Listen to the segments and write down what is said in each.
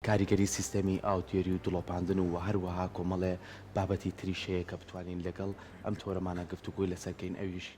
کاریگەری سیستەمی ئاودێری و دڵۆپاندن و هەروەها کۆمەڵێ بابەتی تریش هەیە کە بتوانین لەگەڵ ئەم تۆرەمانە گفتوگۆی لەسەر کەین ئەویش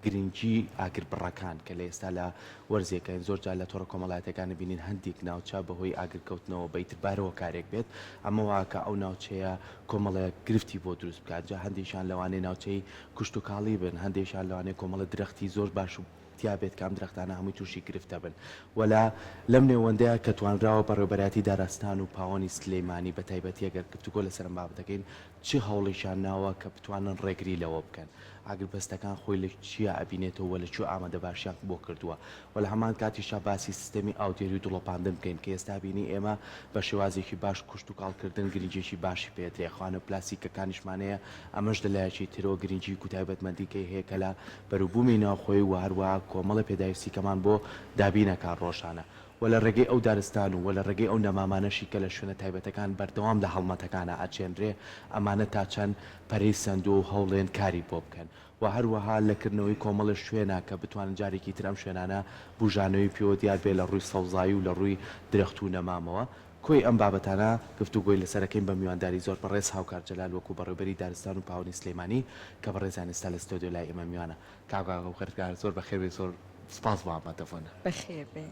گرنگی ئاگربڕەکان کە لە ئێستا لە وەرزێکین زۆر جار لە تۆڕە کۆمەڵایەتەکان بینین هەندێک ناوچە بەهۆی ئاگرکەوتنەوە بە ئیتر بارەوە کارێک بێت ئەمە واکە ئەو ناوچەیە کۆمەڵێک گرفتی بۆ دروست بکات جا هەندێکیان لەوانەیە ناوچەی کشتوکاڵی بن هەندێکیان لەوانەیە کۆمەڵە درەختی زۆر باش و تیا بێت کە ئەم درەختانە هەمووی تووشی گرفت دەبن و لە لەم نێوەندەیا کە توانراوە بەڕێوبەرایەتی دارستان و پاوەنی سلێمانی بە تایبەتی ئەگەر گفتوگۆ لەسەر ئەم بابەتەکەین چ هەوڵێکیان ناوە کە بتوانن ڕێگری لەوە بکەن ئاگربەستەکان خۆی لە چیا ئەبینێتەوە و لە کوێ ئامادەباشیان بۆ کردووە و لە هەمان کاتیشا باسی سیستەمی ئاودێری و دڵۆپاندن بکەین کە ئێستا بینی ئێمە بە شێوازێکی باش کوشتوکاڵ کردن گرنگیەکی باشی پێدرێ خوانە پلاستیکەکانیشمان هەیە ئەمەش لە لایەکی ترەوە گرنگی و تایبەتمەندیکەی هەیە کە لە بەروبوومی ناوخۆیی و هەروەها کۆمەڵێ پێداویستیکەمان بۆ دابین ئەکات ڕۆژانە و لە ڕێگەی ئەو دارستان و لە ڕێگەی ئەو نەمامانەشی کە لە شوێنە تایبەتەکان بەردەوام لە هەڵمەتەکانا ئەچێنرێ ئەمانە تا چەند پەرەی سەندووە و هەوڵێن کاری بۆ بکەن و هەروەها لە کردنەوەی کۆمەڵێ شوێنە کە بتوانن جارێکی تر ئەم شوێنانە بوژانەوەی پێوە دیار بێ لە ڕووی سەوزایی و لە ڕووی درەخت و نەمامەوە. کۆی ئەم بابەتانە گفتوگۆی لەسەر ئەکەین بە میوانداری زۆر بەڕێز هاوکار جەلال وەکو بەڕێوبەری دارستان و پاوەنی سلێمانی کە بەڕێزیان ئێستا لە ستۆدیۆ لای ئێمە میوانە. کاک هاوکار زۆر بەخێر بێی زۆر سپاس بۆ ئامادەبوونت. بەخێر بێی.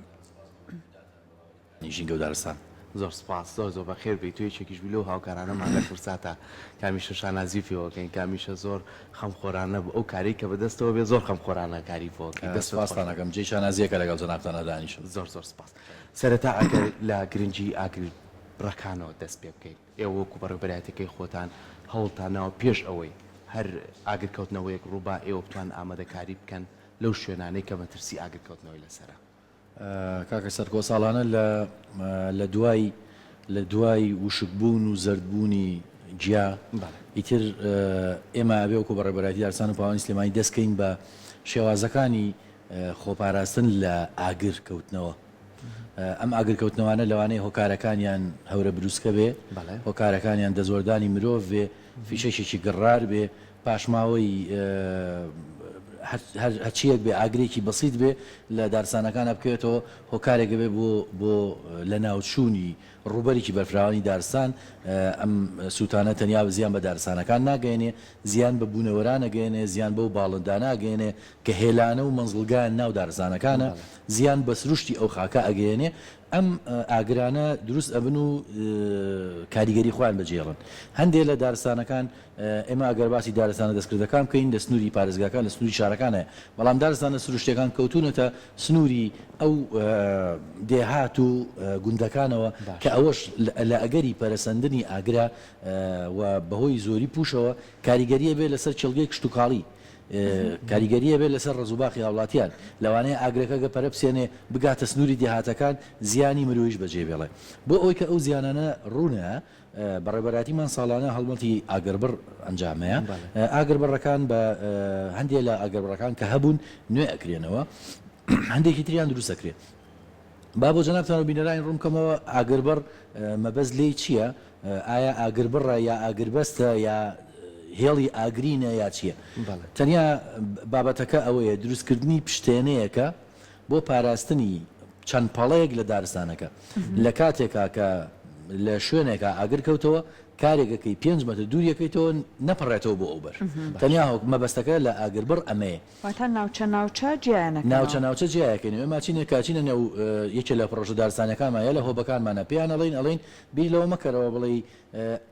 ژینگە و دارستان. زۆر سپاس زۆر زۆر بەخێر بێی تۆ یەکێکیش بووی لەو هاوکارانەمان لە کوردساتا کە هەمیشە شانازی پێوەکەین کە هەمیشە زۆر خەمخۆرانە بوو ئەو کارەی کە بەدەستەوە بێ زۆر خەمخۆرانە کاری بۆ ئەکەی دەستت خۆش سپاستان ئەکەم جێی شانازییە کە لەگەڵ جەنابتانا دانیشم. زۆر زۆر سپاس سەرەتا ئەگەر لە گرنگی ئاگربڕەکانەوە دەست پێ بکەین ئێوە وەکو بەڕێوبەرایەتەکەی خۆتان هەوڵتان ناوە پێش ئەوەی هەر ئاگرکەوتنەوەیەک ڕووبا ئێوە بتوانن ئامادەکاری بکەن لەو شوێنانەی کە مەترسی ئاگرکەوتنەوەی لەسەرە؟ کاکە سەرکۆ ساڵانە لە لە دوای لە دوای وشکبوون و زەردبوونی گیا ئیتر ئێمە ئەبێ وەکو بەڕێوەبەرایەتی دارستان و پاوانی سلێمانی دەست کەین بە شێوازەکانی خۆپاراستن لە ئاگر کەوتنەوە ئەم ئاگر کەوتنەوانە لەوانەیە هۆکارەکانیان هەورە بروسکە بێ هۆکارەکانیان دەستوەردانی مرۆڤ بێ فیشەکێکی گڕار بێ پاشماوەی هەرچییەک بێ ئاگرێکی بەسیت بێ لە دارستانەکانا بکەوێتەوە هۆکارێک ئەبێ بۆ بۆ لەناوچوونی ڕووبەرێکی بەرفراوانی دارستان، ئەم سووتانە تەنیا زیان بە دارستانەکان ناگەیەنێ، زیان بە بوونەوەران ئەگەیەنێ، زیان بەو باڵندانە ئەگەیەنێ کە هێلانە و مەنزڵگایان ناو دارستانەکانە، زیان بە سروشتی ئەو خاکە ئەگەیەنێ، ئەم ئاگرانە دروست ئەبن و کاریگەری خۆیان بەجێڵن. هەندێ لە دارستانەکان ئێمە ئەگەر باسی دارستانە دەستکردەکان بکەین لە سنووری پارێزگاکان لە سنووری شارەکان هەیە، بەڵام دارستانە سروشتییەکان کەوتوونەتە سنووری ئەو دێهات و گوندەکانەوە کە ئەوەش لە ئەگەری پەرەسەندنی ئاگرە و بەهۆی زۆری پووشەوە کاریگەری ئەبێت لەسەر کێڵگەی کشتوکاڵی، کاریگەری ئەبێت لەسەر ڕەز و باخی هاوڵاتیان، لەوانەیە ئاگرەکە گە پەرە بسێنێ بگاتە سنووری دێهاتەکان زیانی مرۆیش بەجێ بێڵێ. بۆ ئەوەی کە ئەو زیانانە ڕوونە بەڕێوبەرایەتیمان ساڵانە هەڵمەتی ئاگربڕ ئەنجامەیە، ئاگربڕەکان بە هەندێ لە ئاگربڕەکان کە هەبوون نوێ ئەکرێنەوە، هەندێکی تریان دروست ئەکرێ. با بۆ جەنابتان و بینەرانی ڕوون بکەمەوە ئاگربڕ مەبەست لێی چییە؟ ئایا ئاگربڕە یا ئاگربەستە یا هێڵی ئاگرینە یا چییە؟ تەنیا بابەتەکە ئەوەیە دروستکردنی پشتێنەیەکە بۆ پاراستنی چەند پەڵەیەک لە دارستانەکە. لە کاتێکا کە لە شوێنێکا ئاگر کەوتەوە، کارێک ئەکەی پێنج مەتر دووری ئەکەیتەوە نەپەڕێتەوە بۆ ئەوبەر. تەنیا هۆک مەبەستەکە لە ئاگربڕ ئەمەیە. واتە ناوچە ناوچە جیایان ئەکەنەوە. ناوچە ناوچە جیای ئەکەینەوە. ئێمە ئەچینە کە ئەچینە نێو یەکێ لە پڕۆژە دارستانیەکانمان یا لە هۆبەکانمانا پێیان ئەڵێین ئەڵێین بیر لەوە مەکەرەوە بڵێی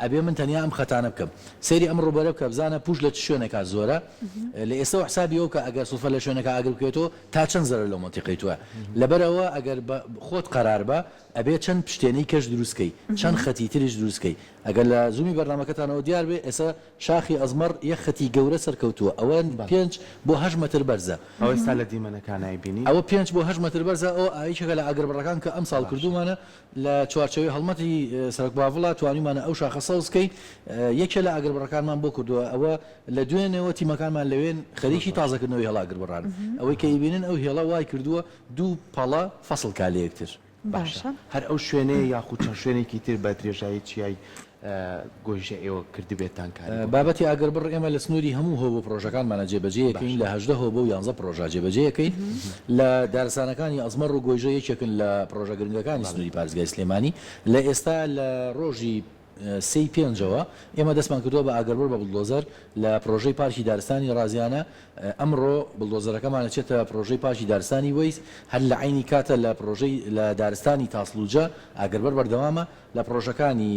ئەبێ من تەنیا ئەم خەتانە بکەم. سەیری ئەم ڕووبەرە بکە بزانە پووش لە چ شوێنێکا زۆرە. لە ئێستەوە حسابی ئەوە بکە ئەگەر سوڵفە لە شوێنێکا ئاگر بکەوێتەوە تا چەند زەرەر لەو مەنتیقەی تۆیە. لەبەر ئەوە ئەگەر بە خۆت قەرار بە ئەبێ چەند پشتێنەی کەش دروست کەی، چەند خەتی تریش دروست کەی. ئەگەر لە زوومی بەرنامەکەتانەوە دیار بێ ئێستا شاخی ئەزمەڕ یەک خەتی گەورە سەرکەوتووە ئەوە پێنج بۆ هەشت مەتر بەرزە. ئەوە ئێستا لە دیمەنەکانا ئەیبینی. ئەوە پێنج بۆ هەشت مەتر بەرزە ئەوە یەکێکە لە ئاگربڕەکان کە ئەمساڵ کردوومانە. لە چوارچێوەی هەڵمەتی سەرۆک باڤڵا توانیومانە ئەو شاخە سەوز بکەین، یەکێ لە ئاگربڕەکانمان بۆ کردووە، ئەوە لە دوێنێوە تیمەکانمان لەوێن خەریکی تازەکردنەوەی هێڵە ئاگربڕانن، ئەوەی کە ئەیبینن ئەو هێڵە وای کردووە دوو پەڵە فەسڵ کا لە یەکتر. باشە هەر ئەو شوێنەیە یاخود چەند شوێنێکی تر بە درێژایی چیای. گۆیژە ئێوە کردبێتتان کاری بۆ کردبێت؟ بابەتی ئاگربڕ ئێمە لە سنووری هەموو هۆبە و پڕۆژەکانمانا جێبەجێی ئەکەین، لە 18 هۆبە و یانزە پڕۆژە جێبەجێی ئەکەین، لە دارستانەکانی ئەزمەڕ و گۆیژە یەکێکن لە پڕۆژە گرنگەکانی سنووری پارێزگای سلێمانی، لە ئێستا لە ڕۆژی سێی پێنجەوە ئێمە دەستمان کردووە بە ئاگربڕ بە بڵدۆزەر لە پڕۆژەی پارکی دارستانی ڕازیانە، ئەمڕۆ بڵدۆزەرەکەمان ئەچێتە پڕۆژەی پارکی دارستانی وەیس، هەر لە عەینی کاتە لە پڕۆژەی لە دارستانی تاسڵوجە ئاگربڕ بەردەوامە، لە پڕۆژەکانی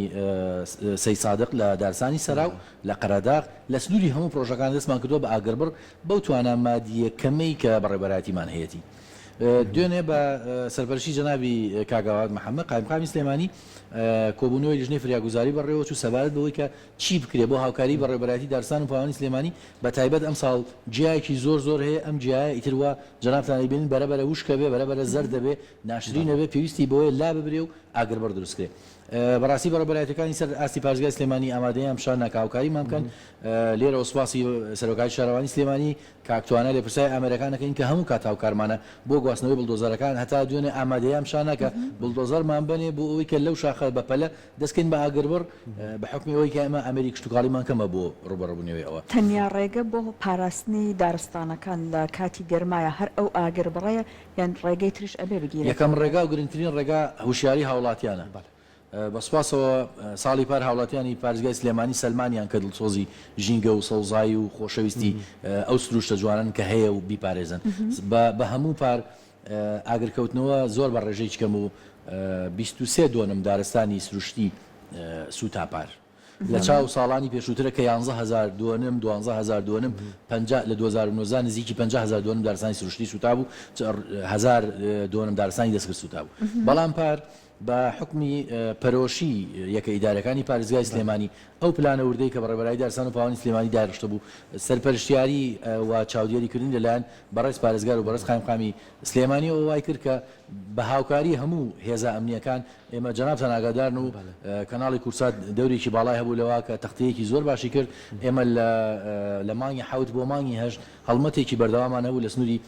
سەیدسادق، لە دارستانی سەراو، لە قەرەداغ، لە سنووری هەموو پڕۆژەکان دەستمان کردووە بە ئاگربڕ بەو توانا مادییە کەمەی کە بەڕێوەبەرایەتیمان هەیەتی. دوێنێ بە سەرپەرشتی جەنابی کاک ئاوات محەمەد، قایمقامی سلێمانی، کۆبوونەوەی لیژنەی فریاگوزاری بەڕێوەچوو سەبارەت بەوەی کە چی بکرێت بۆ هاوکاریی بەڕێوەبەرایەتی دارستان و پاوانی سلێمانی، بەتایبەت ئەمساڵ گیایەکی زۆر زۆر هەیە، ئەم گیایە ئیتر وا جەنابتان ئەیبینن بەرەبەرە وشک ئەبێ، بەرەبەرە زەرد دەبێ، ناشرین ئەبێ، پێویستی بەوەیە لاببرێ و ئاگربڕ دروست کرێ. بەڕاستی بەڕێوەبەرایەتیەکانی سەر ئاستی پارێزگای سلێمانی ئامادەیان پیشان نا کە هاوکاریمان بکەن. لێرەوە سوپاسی سەرۆکایەتی شارەوانی سلێمانی، کاک توانا لێپرسراوی ئامێرەکان ئەکەین کە هەموو کات هاوکارمانە بۆ گواستنەوەی بڵدۆزەرەکان. هەتا دوێنێ ئامادەیان پیشان نا کە بڵدۆزەرمان بەنێ بۆ ئەوەی کە لەو شاخە بەپەلە دەست کەین بە ئاگربڕ، بە حوکمی ئەوەی کە ئێمە ئامێری کشتوکاڵیمان کەمە بۆ ڕووبەڕووبوونەوەی ئەوە. تەنیا ڕێگە بۆ پاراستنی دارستانەکان لە کاتی گەرمایە هەر ئەو ئاگربڕەیە یان ڕێگەی تریش ئەبێ بگیرێتە یەکەم بەر؟ ڕێگا و گرنگترین ڕێگا هوشیاری هاوڵاتیانە. بە سوپاسەوە ساڵی پار هاوڵاتیانی پارێزگای سلێمانی سەلمانیان کە دڵسۆزی ژینگە و سەوزایی و خۆشەویستی ئەو سروشتە جوانەن کە هەیە و بیپارێزن. بە هەموو پار ئاگرکەوتنەوە زۆر بە ڕێژەیەکی کەم و 23 دۆنم دارستانی سروشتی سووتا پار. لە چاو ساڵانی پێشووترە کە 11,000 دۆنم، 12,000 دۆنم، پەنجا لە 2019 نزیکی 50,000 دۆنم دارستانی سروشتی سووتابوو، هەزار دۆنم دارستانی دەستکرد سووتابوو. بەڵام پار بە حوکمی پەرۆشی یەکە ئیدارەکانی پارێزگای سلێمانی، ئەو پلانە وردەی کە بەڕێوەبەرایی دارستان و پاوانی سلێمانی دایڕشتبوو، سەرپەرشتیاری و چاودێریکردنی لەلایەن بەڕێز پارێزگار و بەڕێز قایمقامی سلێمانیەوە وای کرد کە بە هاوکاری هەموو هێزە ئەمنییەکان، ئێمە جەنابتان ئاگادارن و کەناڵی کوردسات دەورێکی باڵای هەبوو لەوە کە تەختەیەکی زۆر باشی کرد، ئێمە لە لە مانگی حەوت بۆ مانگی هەشت هەڵمەتێکی بەردەوامان هەبوو لە سنووری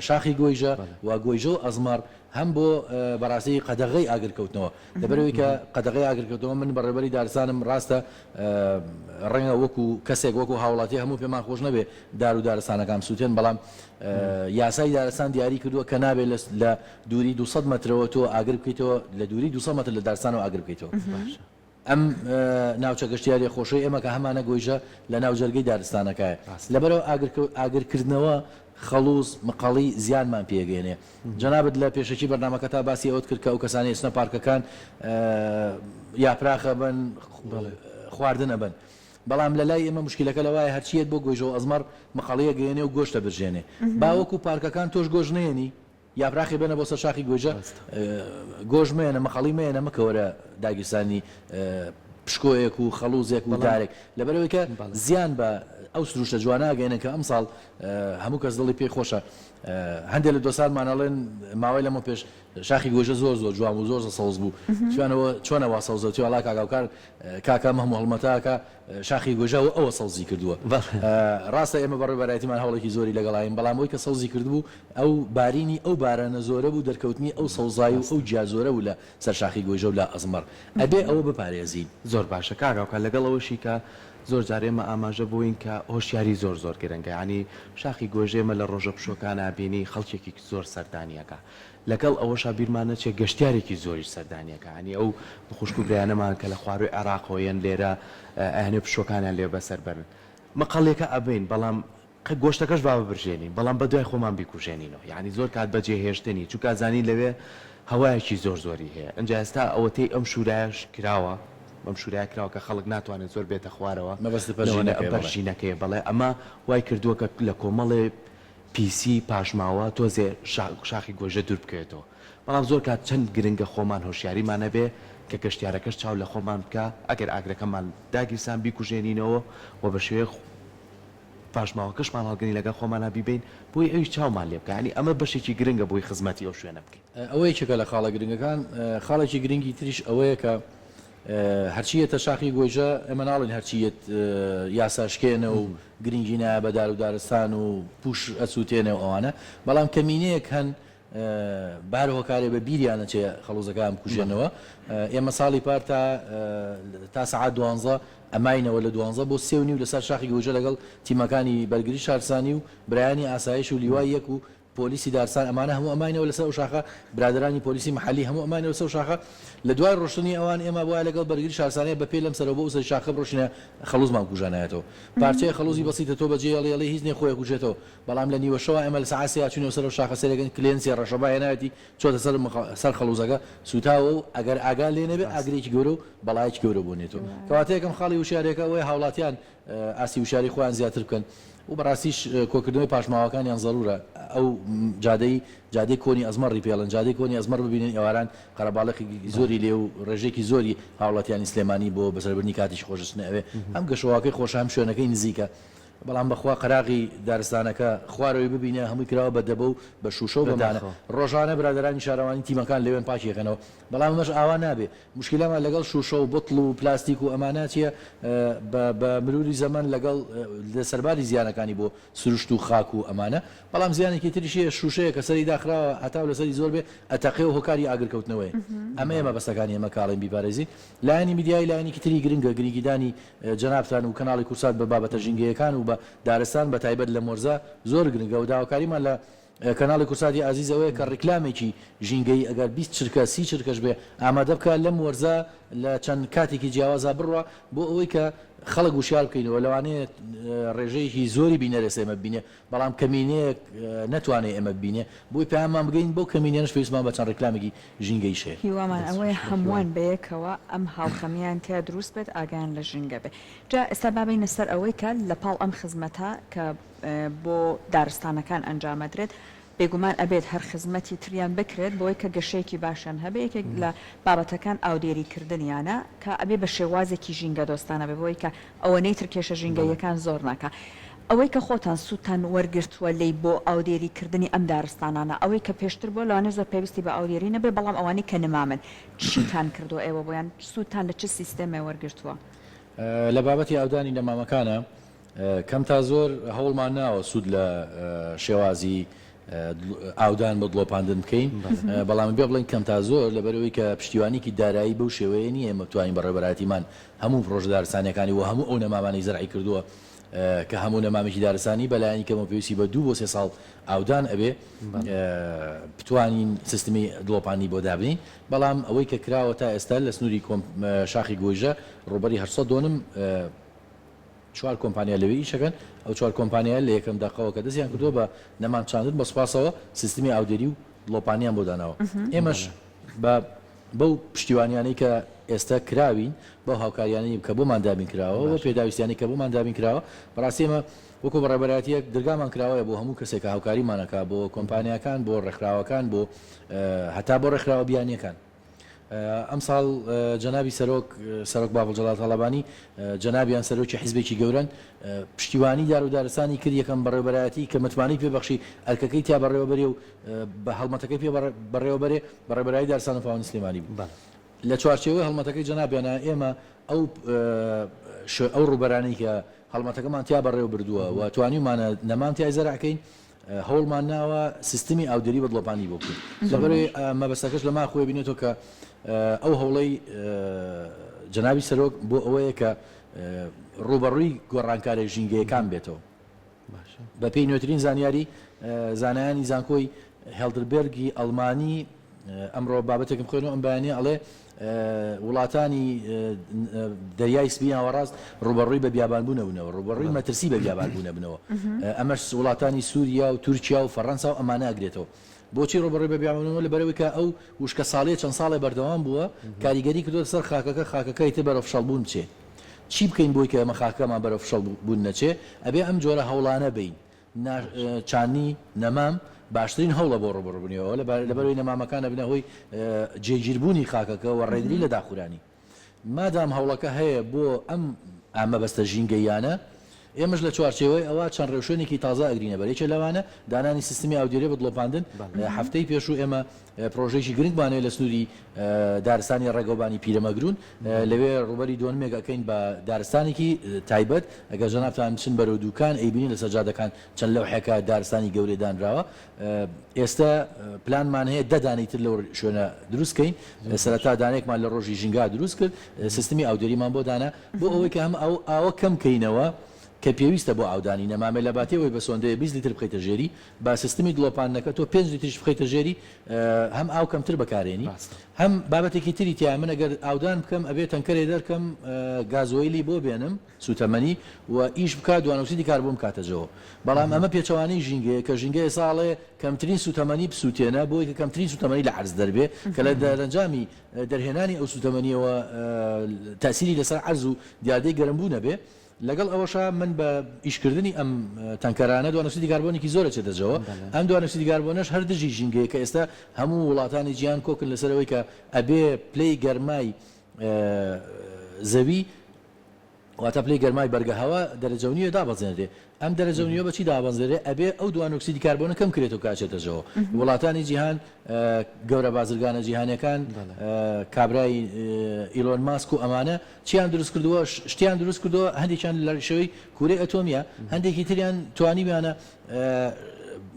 شاخی گۆیژە و گۆیژە و ئەزمەڕ هەم بۆ بەڕاستی قەدەغەی ئاگرکەوتنەوە لەبەرئەوەی کە قەدەغەی ئاگرکەوتنەوە من بەڕێوەبەری دارستانم ڕاستە ڕەنگە وەکو کەسێک وەکو هاوڵاتی هەموو پێمان خۆش نەبێ دار و دارستانەکان بسووتێن بەڵام یاسای دارستان دیاری کردووە کە نابێت لە دووری 200 مەترەوە تۆ ئاگر بکەیتەوە لە دووری 200 مەتر لە دارستانەوە ئاگر بکەیتەوە. ئەم ناوچە گەشتیاریە خۆشەی ئێمە کە هەمانە گۆیژە لە ناو جەرگەی دارستانەکایە لەبەرئەوە ئاگرکردنەوە خەڵوز مقەڵی زیانمان پێگەیەنێ جەنابت لە پێشەکی بەرنامەکەتا باسی ئەوەت کرد کە ئەو کەسانەی ئەچنە پارکەکان یاپراخ ئەبەن خواردن ئەبەن بەڵام لە لای ئێمە موشکیلەکە لەوایە هەرچی یەت بۆ گۆیژەو ئەزمەڕ مقەڵی ئەگەیەنێ و گۆشت ئەبرژێنێ با وەکو پارکەکان تۆش گۆشت نەیەنی یاپراخی بێنە بۆ سەر شاخی گۆیژە گۆشت مەیەنە مەقەڵی مەیەنە مەکەوەرە داگیرسانی پشکۆیەک و خەڵوزێک و دارێک لەبەرئەوەی کە زیان بە ئەو سروشتە جوانە ئەگەیەنن کە ئەمساڵ هەموو کەس دڵی پێی خۆشە هەندێک لە دۆستانمان ئەڵێن ماوەی لەمە پێش شاخی گۆیژە زۆر زۆر جوان بوو زۆر زۆر سەوز بوو چوانەوە چۆنە وا سەوزە وتی وەڵا کاک هاوکار کاکە ئەم هەموو هەڵمەتە شاخی گۆیژە و ئەوە سەوزی کردووە ڕاستە ئێمە بەڕێوەبەرایەتیمان هەوڵێکی زۆری لەگەڵاین بەڵام ئەوەی کە سەوزی کردبوو ئەو بارینی ئەو بارانە زۆرە بوو دەرکەوتنی ئەو سەوزایی و ئەو گیا زۆرە بوو لە سەر شاخی گۆیژە و لە ئەزمەڕ ئەبێ ئەوە بپارێزین. زۆر باشە کاک هاوکار لەگەڵ ئەوەشی کە زۆر جار ئێمە ئاماژە بۆین کە هۆشیاری زۆر زۆر گرنگە یانی شاخی گۆیژە ئێمە لە ڕۆژە پشووەکانا بینی خەڵکێکی زۆر سەردانی ئەکا لەگەڵ ئەوەشا بیرمان نەچێ گەشتیارێکی زۆریش سەردانی ئەکا یانی ئەو خوشک و برایانەمان کە لە خوارووی عێراقەوە یەن لێرە ئەیانەوێ پشووەکانیان لێ بەسەر بەرن مقەڵیەکە ئەبەین بەڵام قە گۆشتەکەش با ببرژێنین بەڵام بەدوای خۆمان بیکوژێنینەوە یانی زۆر کات بەجێ هێشتنی چونکە ئەزانی لەوێ هەوایەکی زۆر زۆری هەیە ئنجا ئێستا ئەوەتەی ئەم شورایەش کراوە بەم شورایە کراوە کە خەڵک ناتوانێت زۆر بێتە خوارەوە مەبەستت لەوانەیە پەرژینەکەیە بەڵێ. پەرژینەکەیە بەڵێ ئەمە وای کردووە کە لە کۆمەڵێ پیسی پاشماوە تۆزێ شاخی گۆیژە دوور بکەوێتەوە بەڵام زۆر کات چەند گرنگە خۆمان هۆشیاریمان هەبێ کە گەشتیارەکەش چاو لە خۆمان بکا ئەگەر ئاگرەکەمان داگیرسان بیکوژێنینەوە و بە شێوەیەک پاشماوەکەشمان هەڵگرین لەگەڵ خۆمانا بیبەین بۆی ئەویش چاومان لێ بکا یانی ئەمە بەشێکی گرنگە بۆی خزمەتی ئەو شوێنە بکەین. ئەوە یەکێکە لە خاڵە گرنگەکان، خاڵێکی گرنگی تریش ئەوەیە کە هەرچی یەتە شاخی گۆیژە ئێمە ناڵێین هەرچی یەت یاسا شکێنە و گرنگی نایە بە دار و دارستان و پوش ئەسووتێنێ و ئەوانە، بەڵام کەمینەیەک هەن. بە هەر هۆکارێ بە بیریان نەچێ خەڵوزەکەیان بکوژێنەوە. ئێمە ساڵی پار تا تا سەعات دوانزە ئەماینەوە لە دوانزە بۆ سێ و نیو لەسەر شاخی گۆیژە لەگەڵ تیمەکانی بەرگری شارستانی و برایانی ئاسایش و لیوای یەک و پۆلیسی دارستان ئەمانە هەموو ئەماینەوە لەسەر ئەو شاخە برادەرانی پۆلیسی مەحەلی هەموو ئەماینەوە لەسەر شاخە لە دوای ڕۆشتنی ئەوان ئێمە بوایە لەگەڵ بەرگری شارستانیە بە پێ لەم سەرەوە بۆ ئەو سەری شاخە بڕۆشینە خەڵوزمان کوژانایەتەوە پارچەیە خەڵوزی بەسیتە تۆ بەجێ ئەڵێ ئەڵێ هیچ نیە خۆی ئەکوژێتەوە بەڵام لە نیوە شەوا ئێمە لە سەعات سێ چوینەوە سەر ئەو شاخە سەیرەکەین کلێنسێ ڕەشەبا هێناوێتی چۆتە سەر سەر خەڵوزەکە سوتاوە و ئەگەر ئاگا لێ نەبێ ئاگرێکی گەورە و بەڵایەکی گەورە بۆ نێتەوە کەواتە یەکەم خاڵی وشیاریەکە ئەوەیە هاوڵاتیان ئاستی وشیاری خۆیان زیاتر بکەن و بەڕاستیش کۆکردنەوەی پاشماوەکانیان زەرورە ئەو جادەی جادەی کۆنی ئەزمەڕی پێڵن جادەی کۆنی ئەزمەڕ ببینن ئێواران قەرەباڵغی زۆری لێ و ڕێژەیەکی زۆری هاوڵاتیانی سلێمانی بۆ بەسەربردنی کاتێکی خۆش دەچنە ئەوێ هەم گەشەواکەی خۆشە هەم شوێنەکەی نزیکە بەڵام بەخوا قەراغی دارستانەکە خوارەوەی ببینە هەمووی کراوە بە دەبە و بە شوشە و بەمانە ڕۆژانە برادەرانی شارەوانی تیمەکان لەوێن پاکی ئەکەنەوە بەڵام ئەمەش ئاوا نابێ موشکیلەمان لەگەڵ شوشە و بتڵ و پلاستیک و ئەمانە چیە بە بە مروری زەمەن لەگەڵ لە سەرباری زیانەکانی بۆ سروشت و خاک و ئەمانە بەڵام زیانێکی تریش هەیە شوشەیە کە سەری داخراوە هەتاو لەسەری زۆر بێ ئەتەقێ و هۆکاری ئاگر کەوتنەوەیە ئەمەیە مەبەستەکانی ئێمە کاڵێن بیپارێزین لایەنی میدیایی لایەنێکی تری گرنگە گرنگیدانی جەنابتان و کەناڵی کوردسات بە بابەتە ژینگەیەکان و بە دارستان بە تایبەت لەم وەرزە زۆر گرنگە و داواکاریمان لە کەناڵی کوردساتی ئازیز ئەوەیە کە ڕیکلامێکی ژینگەیی ئەگەر 20 چرکە 30 چرکەش بێ ئامادە بکا لەم وەرزە لە چەند کاتێکی جیاوازا بڕوا بۆ ئەوەی کە خەڵک وشیار بکەینەوە لەوانەیە ڕێژەیەکی زۆری بینەر ئێستا ئێمە ببینێ بەڵام کەمینەیەک نەتوانێ ئێمە ببینێ بۆی پەیاممان بگەین بەو کەمینەیەش پێویستمان بە چەند ڕیکلامێکی ژینگەییش هەیە. هیوامان ئەوەیە هەمووان بەیەکەوە ئەم هاوخەمییان تیا دروست بێت ئاگایان لە ژینگە بێ. جا ئێستا با بێینە سەر ئەوەی کە لە پاڵ ئەم خزمەتە کە بۆ دارستانەکان ئەنجامەدرێت بێگومان ئەبێت هەر خزمەتی تریان بکرێت بۆی کە گەشەیەکی باشیان هەبێ یەکێک لە بابەتەکان ئاودێری کردنیانە کە ئەبێ بە شێوازێکی ژینگەدۆستانە بێ بۆی کە ئەوەنەی تر کێشە ژینگەییەکان زۆر ناکا. ئەوەی کە خۆتان سوودتان وەرگرتووە لێی بۆ ئاودێری کردنی ئەم دارستانانە، ئەوەی کە پێشتر بووە لەوانەیە زۆر پێویستی بە ئاودێری نەبێ بەڵام ئەوانەی کە نمامن چیتان کردووە ئێوە بۆیان، سوودتان لە چ سیستێمێ وەرگرتووە؟ لە بابەتی ئاودانی نەمامەکانە کەم تا زۆر هەوڵمان ناوە سوود لە شێوازی ئاودان بە دڵۆپاندن بکەین، بەڵام بێ بڵێین کەم تا زۆر لەبەرئەوەی کە پشتیوانیکی دارایی بەو شێوەیە نییە ئێمە بتوانین بەڕێوەبەرایەتیمان هەموو پڕۆژە دارستانییەکانی و هەموو ئەو نەمامانەی زەرعی کردووە کە هەموو نەمامێکی دارستانی بە لایەنی کەمەوە پێویستی بە دوو بۆ سێ ساڵ ئاودان ئەبێ بتوانین سیستمی دڵۆپاندنی بۆ دابنین بەڵام ئەوەی کە کراوە تا ئێستا لە سنووری شاخی گۆیژە ڕووبەری 800 دۆنم چوار کۆمپانیا لەوێ ئیش ئەکەن، ئەو چوار کۆمپانیایە لە یەکەم دەقەوە کە دەستیان کردووە بە نەمام چاندن بە سوپاسەوە سیستمی ئاودێری و دڵۆپانیان بۆ داناوە. ئێمەش بە بەو پشتیوانیانەی کە ئێستا کراوین، بەو هاوکاریانەی کە بۆمان دابین کراوە، بەو پێداویستیانەی کە بۆمان دابین کراوە، بەڕاستی ئێمە وەکو بەڕێوەبەرایەتییەک درگامان کراوەیە بۆ هەموو کەسێک کە هاوکاریمان ئەکا، بۆ کۆمپانیاکان، بۆ ڕێکخراوەکان، بۆ هەتا بۆ ڕێکخراوە بیانییەکان. ئەمساڵ جەنابی سەرۆک، سەرۆک بافڵ جەلال تاڵەبانی، جەنابیان سەرۆکی حیزبێکی گەورەن، پشتیوانی دار و دارستانی کرد، یەکەم بەڕێوەبەرایەتی کە متمانەی پێ بەخشی ئەرکەکەی تیا بەڕێوەبەرێ و بە هەڵمەتەکەی پێ بەڕێوەبەرێ، بەڕێوەبەرایەتی دارستان و پاوانی سلێمانی بوو. لە چوارچێوەی هەڵمەتەکەی جەنابیانا ئێمە ئەو ئەو ڕووبەرانەی کە هەڵمەتەکەمان تیا بەڕێوەبردووە و توانیومانە نەمام تیای زەرع کەین، هەوڵمان ناوە سیستمی ئاودێری بە دڵۆپانی بۆ بکەین لەبەرئەوەی مەبەستەکەش لەما خۆی بینێتەوە کە ئەو هەوڵەی جەنابی سەرۆک بۆ ئەوەیە کە ڕووبەڕووی گۆڕانکارە ژینگەیەکان بێتەوە بەپێی نوێترین زانیاری زانایانی زانکۆی هێڵدربێرگی ئەڵمانی ئەمڕۆ بابەتێکم خوێنەوە ئەم بەیانیە ئەڵێ وڵاتانی دەریای سپی ناوەڕاست ڕووبەڕووی بە بیابانبوون ئەبنەوە، ڕووبەڕووی مەترسی بە بیابانبوون ئەبنەوە، ئەمەش وڵاتانی سووریا و تورکیا و فەڕەنسا و ئەمانە ئەگرێتەوە. بۆچی ڕووبەڕووی بە بیابانبوونەوە؟ لەبەرئەوەی کە ئەو وشکەساڵییە چەند ساڵێ بەردەوام بووە، کاریگەری کردووەتە سەر خاکەکە، خاکەکە ئیتر بەرەو فشەڵبوون بچێ. چی بکەین بۆی کە ئێمە خاکەکەمان بەرەو فشەڵبوون نەچێ؟ ئەبێ ئەم جۆرە هەوڵانە بەین. چاندنی نەمام باشترین هەوڵە بۆ ڕووبەڕووبوونەوە، لەبەرئەوەی نەمامەکان ئەبنە هۆی جێگیربوونی خاکەکە و ڕێگری لە داخورانی. مادام هەوڵەکە هەیە بۆ ئەم مەبەستە ژینگەییانە. ئێمەش لە چوارچێوەی ئەوە چەند ڕێوشوێنێکی تازە ئەگرینە بەر، یەکێ لەوانە دانانی سیستمی ئاودێری بە دڵۆپاندن، هەفتەی پێشوو ئێمە پرۆژەیەکی گرنگمان هەیە لە سنووری دارستانی ڕێگەوبانی پیرەمەگروون، لەوێ ڕووبەری دۆنمێک ئەکەین بە دارستانێکی تایبەت، ئەگەر جەنابتان بچن بەرەو دووکان ئەیبینن لەسەر جادەکان چەند لەوحێکە دارستانی گەورەی دانراوە، ئێستە پلانمان هەیە دە دانەی تر لەو شوێنە دروست کەین، سەرەتا دانەیەکمان لە ڕۆژی ژینگا دروست کرد، سیستمی ئاودێریمان بۆ دانا بۆ ئەوەی کە هەم ئەو ئاوە کەم کەینەوە کە پێویستە بۆ ئاودانی نەمامێ لە باتی ئەوەی بە سۆندەیە 20 لیتر بخەیتە ژێری با سیستمی دڵۆپاندنەکە تۆ پێنج لیتریش بخەیتە ژێری هەم ئاو کەمتر بەکارێنی هەم بابەتێکی تری تیایە من ئەگەر ئاودان بکەم ئەبێ تەنکەرێ دەرکەم گازۆیلی بۆ بێنم سوتەمەنی و ئیش بکات دوانۆکسیدی کاربۆن بکاتە جەوە بەڵام ئەمە پێچەوانەی ژینگەیە کە ژینگە ئێستا ئەڵێ کەمترین سوتەمەنی بسوتێنە بۆی کە کەمترین سوتەمەنی لە عەرز دەربێ کە لە دەرەنجامی دەرهێنانی ئەو سوتەمەنیەوە تاسیری لەسەر عەرز و دیاردەی گەرمبوون ئەبێ لەگەڵ ئەوەشا من بە ئیشکردنی ئەم تەنکەرانە دوانۆکسیدی کاربۆنێکی زۆر ئەچێتە جەوە ئەم دوانۆکسیدی کاربۆنەش هەر دژی ژینگەیە کە ئێستا هەموو وڵاتانی جیهان کۆکن لەسەر ئەوەی کە ئەبێ پلەی گەرمای زەوی واتە پلەی گەرمای بەرگە هەوا دەرەجە و نیوێ دابەزێنرێ. ئەم دەرەجە و نیوە بە چی دابەزێنرێ؟ ئەبێ ئەو دوانۆکسیدی کاربۆنە کەم کرێتەوە کە ئەچێتە جەوە. وڵاتانی جیهان، گەورە بازرگانە جیهانیەکان، کابرای ئیلۆن ماسک و ئەمانە چیان دروست کردووە؟ شتیان دروست کردووە، هەندێکیان لە شێوەی کورەی ئەتۆمیە، هەندێکی تریان توانیویانە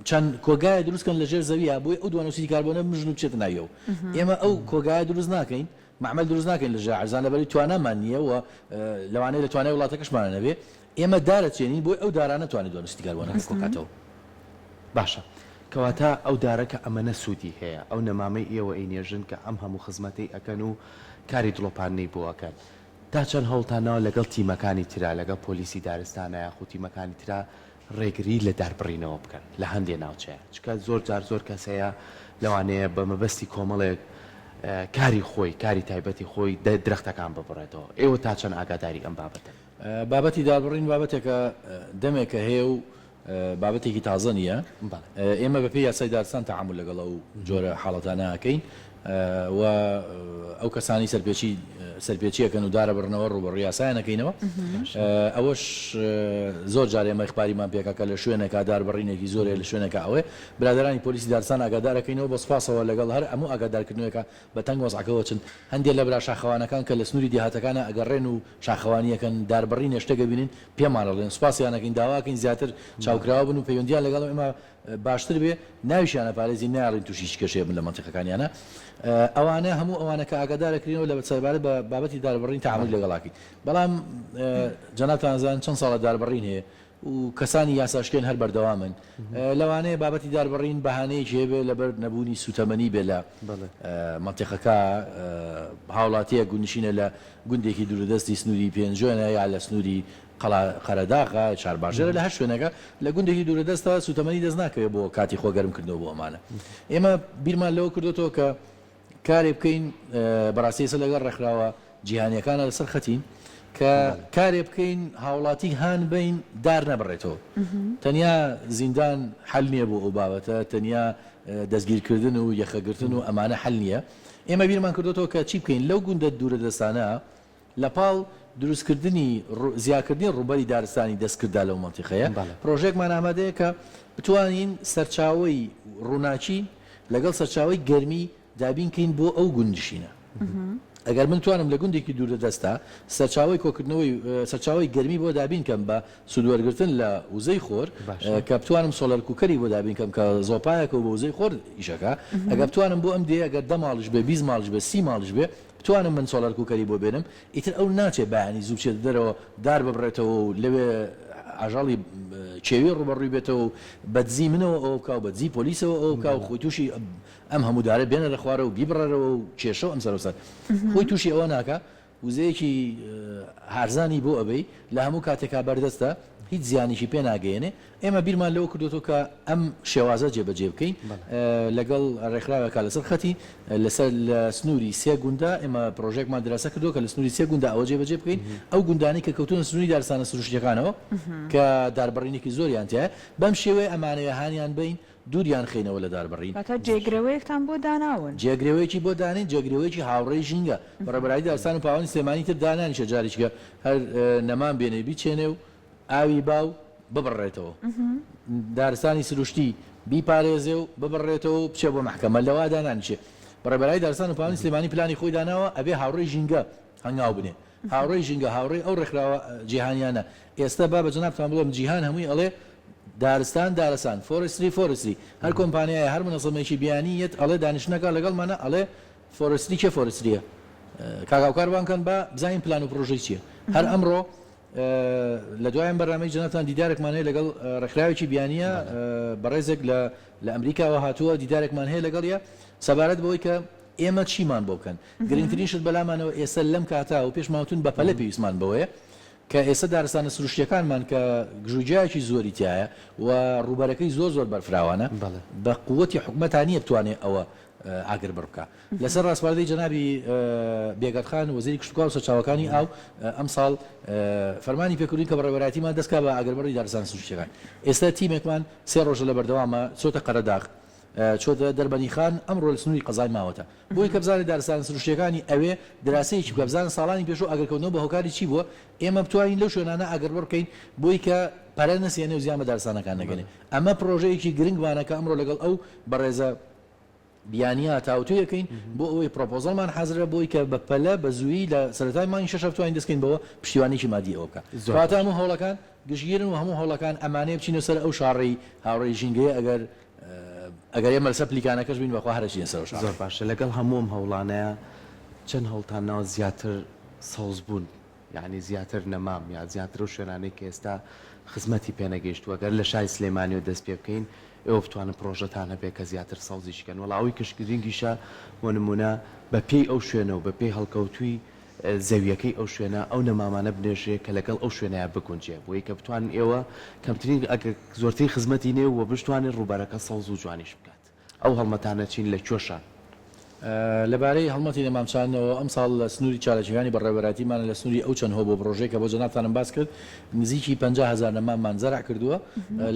چەند کۆگایە دروست کەن لە ژێر زەویە بۆی ئەو دوانۆکسیدی کاربۆنە بمژن و بچێتە ناویەوە. ئێمە ئەو کۆگایە دروست ناکەین. مەعمەل دروست ناکەین لە ژێر عەرزان لەبەرئەوەی توانامان نییە و لەوانەیە لە توانای وڵاتەکەشمانا نەبێ، ئێمە دار ئەچێنین بۆی ئەو دارانە توانێت دوانۆکسیدی کاربۆنەکە کۆکاتەوە. باشە کەواتە ئەو دارە کە ئەمەنە سوودی هەیە، ئەو نەمامەی ئێوە ئەینێژن کە ئەم هەموو خزمەتەی ئەکەن و کاری دڵۆپاندنەی بۆ ئەکەن، تا چەند هەوڵتان ناوە لەگەڵ تیمەکانی ترا، لەگەڵ پۆلیسی دارستانا یاخود تیمەکانی ترا ڕێگری لە داربڕینەوە بکەن لە هەندێ ناوچەیە چونکە زۆر جار زۆر کەس هەیە لەوانەیە بە مەبەستی کۆمەڵێک کاری خۆی کاری تایبەتی خۆی درەختەکان ببڕێتەوە ئێوە تا چەند ئاگاداری ئەم بابەتەن؟ بابەتی داربڕین بابەتێکە دەمێکە هەیە و بابەتێکی تازە نییە، ئێمە بەپێی یاسای دارستان تەعامول لەگەڵ ئەو جۆرە حاڵەتانە ئەکەین و ئەو کەسانەی سەرپێچی سەرپێچی ئەکەن و دارە بڕنەوە ڕووبەڕووی یاسایان ئەکەینەوە. ئەوەش زۆر جار ئێمە ئیخباریمان پێکا کە لە شوێنێکا دار بڕینێکی زۆر هەیە لە شوێنێکا ئەوەیە برادەرانی پۆلیسی دارستان ئاگادار ئەکەینەوە بە سوپاسەوە لەگەڵ هەر هەموو ئاگادارکردنەوەیەکا بە تەنگ وەزعەکەوە چن هەندێ لە برا شاخەوانەکان کە لە سنووری دێهاتەکانا ئەگەڕێن و شاخەوانی ئەکەن دار بڕینێ شتێک ئەبینن پێمان ئەڵێن سوپاسیان ئەکەین داوا ئەکەین زیاتر چاوکراوە بن و پەیوەندیان لەگەڵ ئێمە باشتر بێ ناویشیان ئەپارێزین نایەڵین توشی هیچ کێشەیە بن لە مەنتیقەکانیانا ئەوانە هەموو ئەوانە کە ئاگادار ئەکرێنەوە لە سەربارەت بە بابەتی داربڕین تەعامولی لەگەڵ ئەکەین بەڵام جەنابتان ئەزانن چەند ساڵە داربڕین هەیە و کەسانی یاساشکێن هەر بەردەوامن لەوانەیە بابەتی داربڕین بەهانەیەکی هەبێ لەبەر نەبوونی سوتەمەنی بێ لە مەنتیقەکە هاوڵاتیەک گوندنشینە لە گوندێکی دوورەدەستی سنووری پێنجوێنە یا لە سنووری قەڵا قەرەداغە، شارباژێرە لە هەر شوێنێکە لە گوندێکی دوورەدەستە سووتەمەنی دەست ناکەوێت بۆ کاتی خۆ گەرم کردنەوە بۆ ئەمانە. ئێمە بیرمان لەوە کردۆتەوە کە کارێ بکەین بەڕاستی ئێستا لەگەڵ ڕێکخراوە جیهانیەکانە لەسەر خەتین کە کارێ بکەین هاوڵاتی هان بەین دار نەبڕێتەوە. تەنیا زیندان حەل نییە بۆ ئەو بابەتە، تەنیا دەستگیرکردن و یەخەگرتن و ئەمانە حەل نییە. ئێمە بیرمان کردۆتەوە کە چی بکەین لەو گوندە دوورەدەستانە لە پاڵ دروستکردنی زیاکردنی ڕووبەری دارستانی دەستکرددا لەو مەنتیقەیە، پرۆژەیەکمان ئامادەیە کە بتوانین سەرچاوەی ڕووناکی لەگەڵ سەرچاوەی گەرمی دابین کەین بۆ ئەو گوندنشینە. ئەگەر من توانم لە گوندێکی دوورەدەستدا سەرچاوەی کۆکردنەوەی سەرچاوەی گەرمی بۆ دابین کەم بە سوودوەرگرتن لە وزەی خۆر کە بتوانم solar cooker ی بۆ دابین کەم کە زۆپایەکە و بە وزەی خۆر ئیشەکا ئەگەر بتوانم بۆ ئەم دێیە گەر دە ماڵیش بێ 20 ماڵیش بێ 30 ماڵیش بێ بتوانم من solar cooker ی بۆ بێنم ئیتر ئەو ناچێ بەیانی زوو بچێتە دەرەوە دار ببڕێتەوە و لەوێ ئاژەڵی کێوی ڕووبەڕووی بێتەوە و بە دزی منەوە ئەوە بکا و بە دزی پۆلیسەوە ئەوە بکا و خۆی تووشی ئەم هەموو دارە بێنەرە خوارەوە و بیبڕەرەوە و کێشە و ئەم سەرەوسەر خۆی تووشی ئەوە ناکا وزەیەکی هەرزانی بۆ ئەبەی لە هەموو کاتێکا بەردەستە هیچ زیانێکی پێ ناگەیەنێ ئێمە بیرمان لەوە کردۆتەوە کە ئەم شێوازە جێبەجێ بکەین لەگەڵ ڕێکخراوێکا لەسەر خەتی لەسەر لە سنووری سێ گوندا ئێمە پرۆژێکمان دراسە کردووە کە لە سنووری سێ گوندا ئەوە جێبەجێ بکەین ئەو گوندانەی کە کەوتوونە سنووری دارستانە سروشتیەکانەوە کە داربڕینێکی زۆریان تیایە بەم شێوەیە ئەمانەوێ هانیان بەین دووریان خەینەوە لە داربڕین. واتە جێگرەوەیەکتان بۆ داناون؟ جێگرەوەیەکی بۆ دانێین، جێگرەوەیەکی هاوڕێی ژینگە. بەڕێوەبەرایەتی دارستان و پاوانی سلێمانی تر دانانیشە جارێکیکە هەر نەمام بێنێ بیچێنێ و. ئاوی باو ببڕێتەوە، دارستانی سروشتی بیپارێزێ و ببڕێتەوە و بچێ بۆ مەحکەمە، لەوا دانانیشێ. بەڕێوەبەرایەتی دارستان و پاوانی سلێمانی پلانی خۆی داناوە، ئەبێ هاوڕێی ژینگە هەنگاو بنێ. هاوڕێی ژینگە، هاوڕێی ئەو ڕێکخراوە جیهانیانە. ئێستا با بە جەنابتان بڵێم جیهان هەمووی ئەڵێ دارستان دارسان، forestry forestry. هەر کۆمپانیایە، هەر مونەزەمەیەکی بیانی یەت ئەڵێ دانیشتنەکە لەگەڵمانە ئەڵێ forestry کێ forestry یە؟ کاک هاوکار بانگ کەن با بزانین پلان و پڕۆژەی چییە. هەر ئەمڕۆ لە دوای ئەم بەرنامەی جەنابتان دیدارێکمان هەیە لەگەڵ ڕێکخراوێکی بیانییە، بەڕێزێک لە لە ئەمریکاوە هاتووە، دیدارێکمان هەیە لەگەڵیا سەبارەت بەوەی کە ئێمە چیمان بۆ بکەن. گرنگترین شت بەلامانەوە ئێستا لەم کاتە و پێشمان وتون بەپەلە پێویستمان بەوەیە کە ئێستا دارستانە سروشتیەکانمان کە گژوگیایەکی زۆری تیایە و ڕووبەرەکەی زۆر زۆر بەرفراوانە بە قوتی حکومەتا نییە بتوانێ ئەوە ئاگر بڕ بکا. لەسەر ڕاسپاردەی جەنابی بێگەرد خان وەزیری کشتوکاڵ و سەرچاوەکانی ئاو ئەمساڵ فەرمانی پێکردوین کە بەڕێوەبەرایەتیمان دەست کا بە ئاگربڕی دارستانە سروشتیەکان. ئێستا تیمێکمان سێ ڕۆژە لە بەردەوامە چۆتە قەرەداغ، چۆتە دەربەنیخان، ئەمڕۆ لە سنووری قەزای ماوەتە. بۆی کە بزانێت دارستانە سروشتیەکانی ئەوێ دراسەیەکی بکا بزانێت ساڵانی پێشوو ئاگرکەوتنەوە بە هۆکاری چی بووە، ئێمە بتوانین لەو شوێنانە ئاگربڕ بکەین بۆی کە پەرە نەسێنێ و زیان بە دارستانەکان نەگەنێ. ئەمە پڕۆژەیەکی گرنگمانە کە ئەمڕۆ لەگەڵ ئەو بەڕێزە بیانییە تاوتوێ ئەکەین بۆ ئەوەی پڕۆپۆزەڵمان حازرە بۆی کە بە پەلە بە زوویی لە سەرەتای مانگی شەشە بتوانین دەست کەین بەوە پشتیوانیی مادی ئەوە بکا. کەواتە هەموو هەوڵەکان گشتگیرن و هەموو هەوڵەکان ئەمانەیە بچینە سەر ئەو شاڕێی هاوڕێی ژینگەیە ئەگەر ئەگەر ئێمە لەسەر پلیکانەکەش بین بەخوا هەر ئەچینە سەر ئەو شاڕێ. زۆر باشە لەگەڵ هەموو ئەم هەوڵانەیا چەند هەوڵتان ناوە زیاتر سەوز بوون یانی زیاتر نەمام یا زیاتر ئەو شوێنانەی کە ئێستا خزمەتی پێ نەگەیشتووە گەر لە شاری سلێمانیەوە دەست پێ بکەین ئێوە بتوانن پڕۆژەتان هەبێ کە زیاتر سەوزیش کەن وەڵا ئەوەی کەش گرنگیشە بۆ نموونە بە پێی ئەو شوێنە و بە پێی هەڵکەوتووی زەویەکەی ئەو شوێنە ئەو نەمامانە بنێژرێ کە لەگەڵ ئەو شوێنەیا بگونجێ بۆی کە بتوانن ئێوە کەمترین ئەگەر زۆرترین خزمەتی نێو و بشتوانێ ڕووبەرەکە سەوز و جوانیش بکات. ئەو هەڵمەتانە چین لە کوێشان؟ لەبارەی هەڵمەتی نەمامچاندنەوە، ئەمساڵ لە سنووری چالاکییەکانی بەڕێوەبەرایەتیمانە لە سنووری ئەو چەند هۆبە و پڕۆژەیە کە بۆ جەنابتانم باس کرد نزیکی 50 هەزار نەماممان زەرع کردووە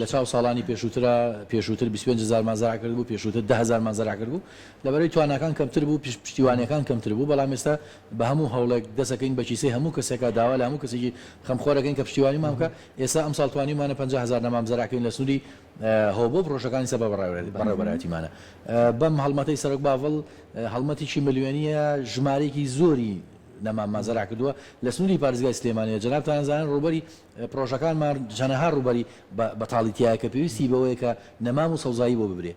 لە چاو ساڵانی پێشووترا پێشووتر 25 هەزارمان زەرع کردبوو پێشووتر 10 هەزارمان زەرع کردبوو لەبەرەی تواناکان کەمتر بوو پشتیوانیەکان کەمتر بوو بەڵام ئێستا بە هەموو هەوڵێک دەسەکەین بە کیسەی هەموو کەسێکا داوا لە هەموو کەسێکی خەمخۆرەکەین کە پشتیوانیمان بکا ئێستا ئەمساڵ توانیومانە 50 هەزار نەمام زەرع کەین لە سنووری هۆبۆ پڕۆژەکانی سەر بە بەڕێوەبەرایەتیمانە. بەم هەڵمەتەی سەرۆک باڤڵ هەڵمەتێکی ملیۆنییە ژمارەیەکی زۆری نەماممان زەرع کردووە لە سنووری پارێزگای سلێمانییە. جەنابتان ئەزانن ڕووبەری پڕۆژەکانمان چەنەها ڕووبەری بەتاڵی تیایە کە پێویستی بەوەیە کە نەمام و سەوزایی بۆ ببرێ.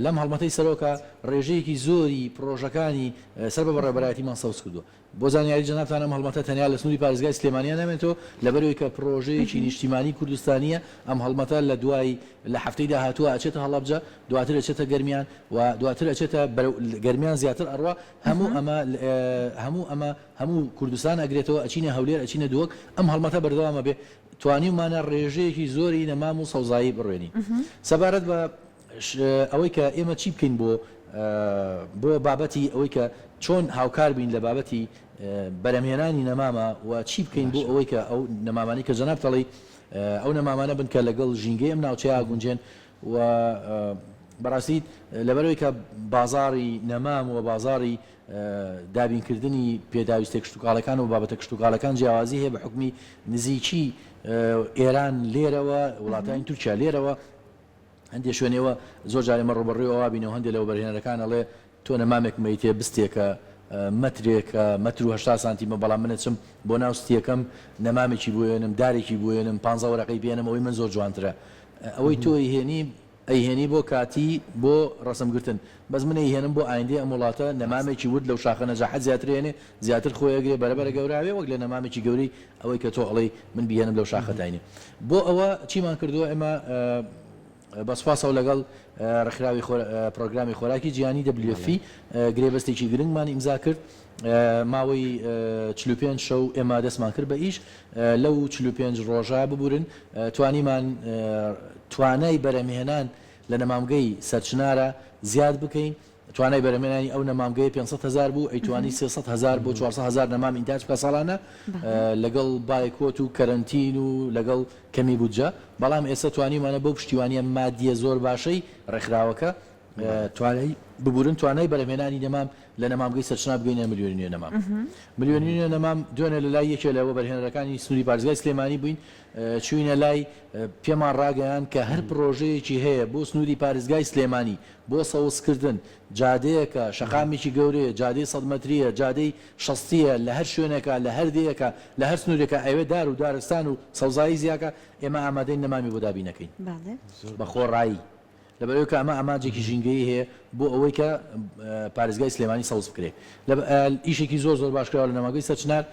لەم هەڵمەتەی سەرۆکە ڕێژەیەکی زۆری پڕۆژەکانی سەر بە بەڕێوەبەرایەتیمان سەوز کردووە. بۆ زانیاری جەنابتان ئەم هەڵمەتە تەنیا لە سنووری پارێزگای سلێمانیا نامێنێتەوە، لەبەرئەوەی کە پڕۆژەیەکی نیشتیمانی کوردستانییە، ئەم هەڵمەتە لە دوای لە هەفتەی داهاتووە ئەچێتە هەڵەبجە، دواتر ئەچێتە گەرمیان و دواتر ئەچێتە بەرەو گەرمیان زیاتر ئەڕوا، هەموو ئەمە هەموو ئەمە هەموو کوردستان ئەگرێتەوە، ئەچینە هەولێر، ئەچینە دهۆک، ئەم هەڵمەتە بەردەوام ئەبێ، توانیومانە ڕێژەیەکی زۆری نەمام و سەوزایی بڕوێنین. سەبارەت بە ئەوەی کە ئێمە چی بکەین بۆ بۆ بابەتی ئەوەی کە چۆن هاوکار بین لە بابەتی بەرهەمهێنانی نەمامە و چی بکەین بۆ ئەوەی کە ئەو نەمامانەی کە جەنابت ئەڵێی ئەو نەمامانە بن کە لەگەڵ ژینگەی ئەم ناوچەیە ئەگونجێن و بەڕاستی لەبەرئەوەی کە بازاڕی نەمام و بازاڕی دابینکردنی پێداویستە کشتوکاڵەکان و بابەتە کشتوکاڵەکان جیاوازی هەیە بە حوکمی نزیکی ئێران لێرەوە وڵاتانی تورکیا لێرەوە هەندێ شوێن ئێوە زۆر جار ئێمە ڕووبەڕووی ئەوە بینەوە هەندێ لە وەبەرهێنەرەکان ئەڵێ تۆ نەمامێکم ئەیتێ بستێکە مەترێکە مەتر و 80 سانتیمە بەڵام من ئەچم بۆ ناو ستیەکەم نەمامێکی بۆ هێنم دارێکی بۆ هێنم پانزە وەرەقەی بێنم ئەوەی من زۆر جوانترە ئەوەی تۆ ئەیهێنی ئەیهێنی بۆ کاتی بۆ ڕەسم گرتن بەس من ئەیهێنم بۆ ئایندەی ئەم وڵاتە نەمامێکی ورد لەو شاخە نەجاحەت زیاتر ئەیەنێ زیاتر خۆی ئەگرێ بەرە بەرە گەورە ئەبێ وەک لە نەمامێکی گەورەی ئەوەی کە تۆ ئەڵێی من بیهێنم لەو شاخە داینێ بۆ ئەوە چیمان کردووە ئێمە بە سوپاسەوە لەگەڵ ڕێکخراوی پرۆگرامی خۆراکی جیهانی WFP گرێبەستێکی گرنگمان ئیمزا کرد ماوەی 45 شەو ئێمە دەستمان کرد بە ئیش لەو 45 ڕۆژە ببورن توانیمان توانای بەرهەمهێنان لە نەمامگەی سەرچنارە زیاد بکەین توانای بەرهەمهێنانی ئەو نەمامگەیە 500 هەزار بوو، ئەیتوانی 300 هەزار بۆ 400 هەزار نەمام ئینتاج بکات ساڵانە لەگەڵ بایکۆت و کەرەنتین و لەگەڵ کەمی بودجە، بەڵام ئێستا توانیومانە بەو پشتیوانییە مادییە زۆر باشەی ڕێکخراوەکە. توانای ببورن توانای بەرهەمهێنانی نەمام لە نەمامگەی سەرچنار بگەینە ملیۆن نوێ نەمام. ملیۆن نوێ نەمام دوێنێ لە لای یەکێ لە وەبەرهێنەرەکانی سنووری پارێزگای سلێمانی بووین چووینە لای پێمان ڕاگەیاند کە هەر پڕۆژەیەکی هەیە بۆ سنووری پارێزگای سلێمانی بۆ سەوزکردن جادەیەکە شەقامێکی گەورەیە جادەی سەد مەترییە جادەی شەستییە لە هەر شوێنێکا لە هەر دێیەکا لە هەر سنوورێکا ئەیەوێ دار و دارستان و سەوزایی زیاکا ئێمە ئامادەین نەمامی بۆ دابینەکەین بە خۆڕایی. لەبەرئەوەی کە ئەمە ئامانجێکی ژینگەیی هەیە بۆ ئەوەی کە پارێزگای سلێمانی سەوز بکرێ. ئیشێکی زۆر زۆر باش کراوە لە نەمامگەی سەرچنار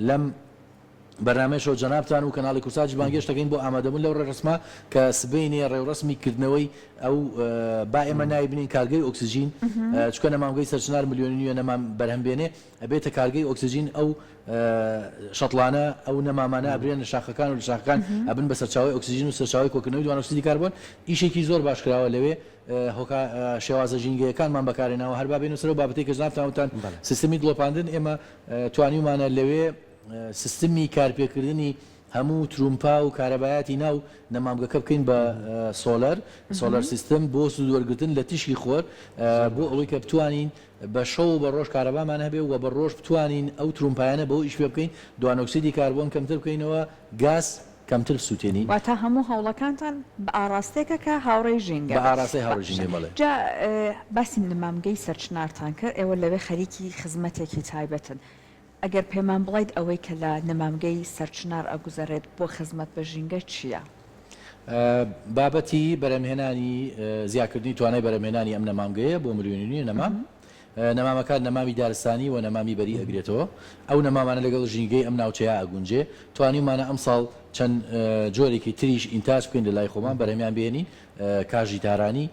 لەم بەرنامەیەشەوە جەنابتان و کەناڵی کوردساتیش بانگهێشت دەکەین بۆ ئامادەبوون لەو ڕێڕەسمە کە سبەینێ ڕێوڕەسمی کردنەوەی ئەو با ئێمە ناوی بنێین کارگەی ئۆکسجین چونکە نەمامگەی سەرچنار ملیۆنی نوێ نەمام بەرهەم بێنێ ئەبێتە کارگەی ئۆکسجین ئەو شەتڵانە ئەو نەمامانە ئەبرێنە شاخەکان و لە شاخەکان ئەبن بە سەرچاوەی ئۆکسجین و سەرچاوەی کۆکردنەوەی دوانۆکسیدی کاربۆن ئیشێکی زۆر باش کراوە لەوێ هۆکا شێوازە ژینگەیەکانمان بەکارهێناوە هەر با بێینە سەر ئەو بابەتەی کە جەنابتان وتان سیستمی دڵۆپاندن ئێمە توانیومانە لەوێ سیستمی کارپێکردنی هەموو ترومپا و کارەبایاتی ناو نەمامگەکە بکەین بە سۆلەر، solar system، بۆ سوودوەرگرتن لە تیشکی خۆر بۆ ئەوەی کە بتوانین بە شەو و بە ڕۆژ کارەبامان هەبێ و بە ڕۆژ بتوانین ئەو ترومپایانە بەوە ئیش پێ بکەین دوانۆکسیدی کاربۆن کەمتر بکەینەوە گاز کەمتر بسووتێنین. واتە هەموو هەوڵەکانتان بە ئاڕاستەیەکە کە هاوڕێی ژینگە بە بێت. ئاڕاستەی هاوڕێی باشە ژینگەین بەڵێ. جا باسی نەمامگەی سەرچنارتان کرد، ئێوە لەوێ خەریکی خزمەتێکی تایبەتن. ئەگەر پێمان بڵێیت ئەوەی کە لە نەمامگەی سەرچنار ئەگوزەرێت بۆ خزمەت بە ژینگە چییە؟ بابەتی بەرهەمهێنانی زیاکردنی توانای بەرهەمهێنانی ئەم نەمامگەیە بۆ ملیۆن و نیو نەمام. نەمامەکان نەمامی دارستانی و نەمامی بەری ئەگرێتەوە. ئەو نەمامانە لەگەڵ ژینگەی ئەم ناوچەیە ئەگونجێ. توانیومانە ئەمساڵ چەند جۆرێکی تریش ئینتاج بکەین لە لای خۆمان بەرهەمیان بهێنین، کاژی تارانی،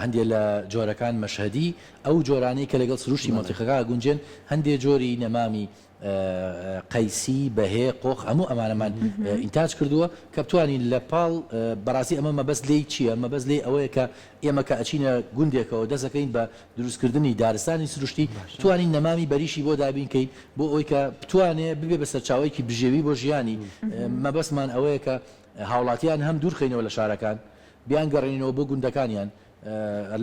هەندێ لە جۆرەکان مەشهەدی، ئەو جۆرانەی کە لەگەڵ سروشتی مەنتیقەکە ئەگونجێن، هەندێ جۆری نەمامی قەیسی، بەهێ، قۆخ، هەموو ئەمانەمان ئینتاج کردووە کە بتوانین لە پاڵ، بەڕاستی ئەمە مەبەست لێی چییە؟ مەبەست لێی ئەوەیە کە ئێمە کە ئەچینە گوندێکەوە دەست ئەکەین بە دروستکردنی دارستانی سروشتی، بتوانین نەمامی بەریشی بۆ دابین کەین بۆ ئەوەی کە بتوانێ ببێ بە سەرچاوەیەکی بژێوی بۆ ژیانی، مەبەستمان ئەوەیە کە هاوڵاتیان هەم دوورخەینەوە لە شارەکان، بیانگەڕێنینەوە بۆ گوندەکانیان،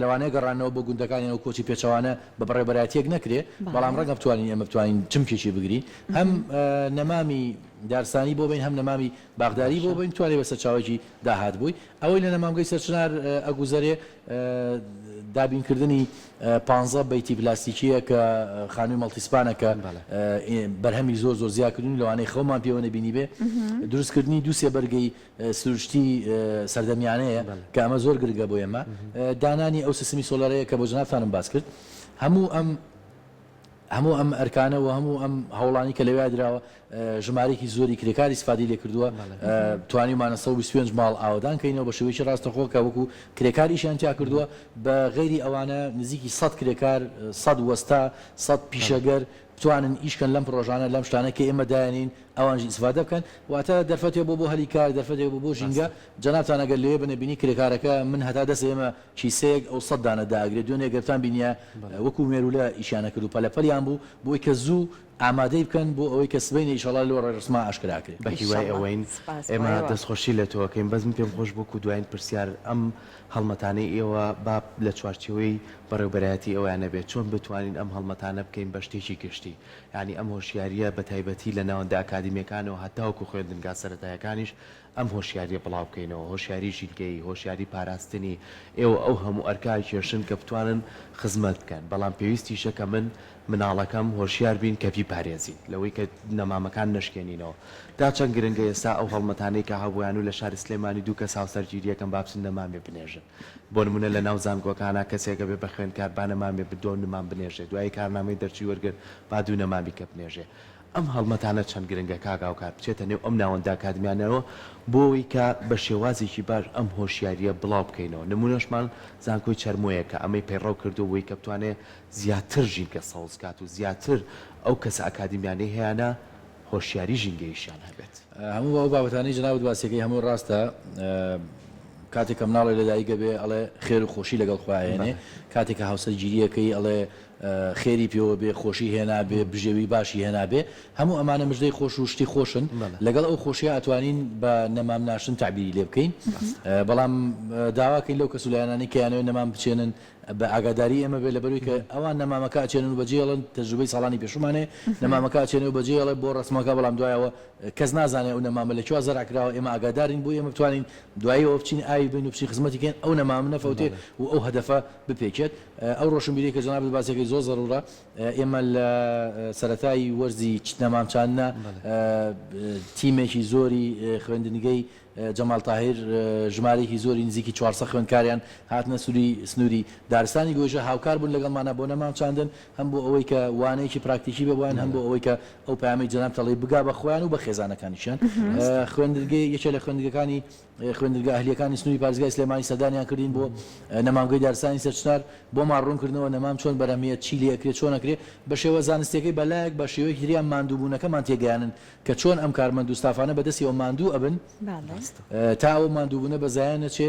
لەوانەیە گەڕانەوە بۆ گوندەکانیان و کۆچی پێچەوانە بە بەڕێوەبەرایەتییەک نەکرێ، بەڵام ڕەنگە بتوانین ئێمە بتوانین چمکێکی بگرین هەم نەمامی دارستانی بۆ بین هەم نەمامی باخداری بۆ بین بتوانێ بە سەرچاوەیەکی داهات بووی. ئەوەی لە نەمامگەی سەرچنار ئەگوزەرێ دابینکردنی پانزە بەیتی پلاستیکییە کە خانووی مەڵتیسپانە کە بەرهەمی زۆر زۆر زیاد کردوون لەوانەیە خەومان پێوە نەبینیبێ دروستکردنی دوو سێ بەرگەی سروشتی سەردەمیانەیە کە ئەمە زۆر گرنگە بۆ ئێمە دانانی ئەو سیستمی سۆلەرەیە کە بۆ جەنابتانم باس کرد هەموو ئەم هەموو ئەم ئەرکانە و هەموو ئەم هەوڵانی کە لەوێ دراوە ژمارێکی زۆری کرێکاری ئیستفادەی لێ کردووە توانیومانە 125 ماڵ ئاوەدان کەینەوە بە شێوەیەکی ڕاستەخۆ کە وەکو کرێکار ئیشیان تیا کردووە بە غەیری ئەوانە نزیکی 100 کرێکار 100 وەستا 100 پیشەگەر بتوانن ئیش کەن لەم پڕۆژانە لەم شتانە کە ئێمە دایانین ئەوانیش ئیسفادە بکەن واتە دەرفەتێک بۆ بۆ هەلی کار دەرفەتێک بۆ بۆ ژینگە جەنابتان ئەگەر لەوێ بن ئەبینی کرێکارەکە من هەتا دەست ئێمە کیسەیەک ئەو سەت دانە دائەگرێ دوێنێ گەر بتان بینیایە وەکو مێروولە ئیشیان ئەکرد و پەلە پەلیان بوو بۆی کە زوو ئامادەی بکەن بۆ ئەوەی کە سبەینێ ئیشەڵا لۆ ڕێڕسما ئاشکرا ئەکرێ. بە هیوای ئیشەڵا ئەوەین. سپاس بۆ ئێمە ئێوە. دەستخۆشی لە تۆ ئەکەین بەس من پێم خۆش بوو وەکو دواین پرسیار ئەم هەڵمەتانەی ئێوە با لە چوارچێوەی بەڕێوبەرایەتی ئێوەیا نەبێت چۆن بتوانین ئەم هەڵمەتانە بکەین بە شتێکی گشتی یانی ئەم هۆشیارییە بە تایبەتی لە ناوەندە ئەکادیمییەکانەوە هەتاوەکو خوێندنگا سەرەتایەکانیش ئەم هۆشیارییە بڵاو بکەینەوە، هۆشیاری ژینگەیی، هۆشیاری پاراستنی، ئێوە ئەو هەموو ئەرکە ئەکێشن کە بتوانن خزمەت بکەن، بەڵام پێویستیشە کە من مناڵەکەم هۆشیار بین کە بیپارێزین لەوەی کە نەمامەکان نەشکێنینەوە. تا چەند گرنگە ئێستا ئەو هەڵمەتانەی کە هەبوویان و لە شاری سلێمانی دوو کەس هاوسەرگیرییەکەن با بچن نەمامێ بنێژن. بۆ نموونە لە ناو زانکۆکانا کەسێک ئەبێ بە خوێندکار با نەمامێ بدۆ نمام بنێژێ دوایی کارنامەی دەرچووی وەرگرت با دوو نەمامی کە بنێژێ ئەم هەڵمەتانە چەند گرنگە کاک هاوکار بچێتە نێو ئەم ناوەندە ئەکادمیانەوە بۆوەی کە بە شێوازێکی باش ئەم هۆشیاریە بڵاو بکەینەوە نمونەشمان زانکۆی چەرمۆیە کە ئەمەی پەیڕەو کردووە بۆی کە بتوانێ زیاتر ژینگە سەوز کات و زیاتر ئەو کەسە ئەکادیمیانەی هەیانە هۆشیاری ژینگەییشیان هەبێت. هەموو ئەو بابەتانەی جەنابت باسیەکەی هەمووی ڕاستە کاتێک کە مناڵێک لەدایک ئەبێ ئەڵێ خێر و خۆشی لەگەڵ خۆیا ئەهێنێ کاتێک کە هاوسەرگیریەکەی ئەڵێ. خێری پێوە بێ، خۆشی هێنابێ، بژێوی باشی هێنابێ، هەموو ئەمانە مژدەی خۆش و شتی خۆشن، لەگەڵ ئەو خۆشیە ئەتوانین بە نەمام ناشتن تەعبیری لێ بکەین، بەڵام داواکەین لەو کەس و لایەنانەی کە یانەوێ نەمام بچێنن بە ئاگاداری ئێمە بێ لەبەروی کە ئەوان نەمامەکە ئەچێنن و بەجێیەڵن، تەجروبەی ساڵانی پێشوومان هەیە، نەمامەکە ئەچێنێ و بەجێیەڵێ بۆ ڕەسمەکە، بەڵام دوایەوە کەس نازانێ ئەو نەمامە لە کوێ زەرع کراوە، ئێمە ئاگادارین بۆ ئێمە بتوانین دواییەوە بچین ئاوی بەین و بچین خزمەتی کەین ئەو نەمامە نەفەوتێ و ئەو هەدەفە بپێکێت. ئەو ڕۆشنبیریەی کە جەنابت باسی ئەکەی زۆر زەروورە، ئێمە لە سەرەتای وەرزی نەمام چاندنە تیمێکی زۆری خوێندنگەی جەمال تاهیر ژمارەیەکی زۆری نزیکی 400 خوێندکاریان هاتنە سوری سنووری دارستانی گۆیژە هاوکار بوون لەگەڵمانە بۆ نەمام چاندن هەم بۆ ئەوەی کە وانەیەکی پراکتیکی بێ بۆیان هەم بۆ ئەوەی کە ئەو پەیامەی جەنابت ئەڵێی بگا بە خۆیان و بە خێزانەکانیشیان خوێندنگەی یەکێ لە خوێندنگەکانی خوێندنگە ئەهلییەکانی سنووری پارێزگای سلێمانی سەردانیان کردین بۆ نەمامگەی دارستانی سەرچنار، بۆمان ڕوون کردنەوە نەمام چۆن بەرهەمیە، چی لێ ئەکرێ، چۆن ئەکرێ، بە شێوە زانستییەکەی بە لایەک، بە شێوەیەکی تریان ماندووبوونەکەمان تێگەیانن کە چۆن ئەم کارمەند و ستافانە بە دەستیەوە ماندوو ئەبن تا ئەو ماندووبوونە بە زایە نەچێ،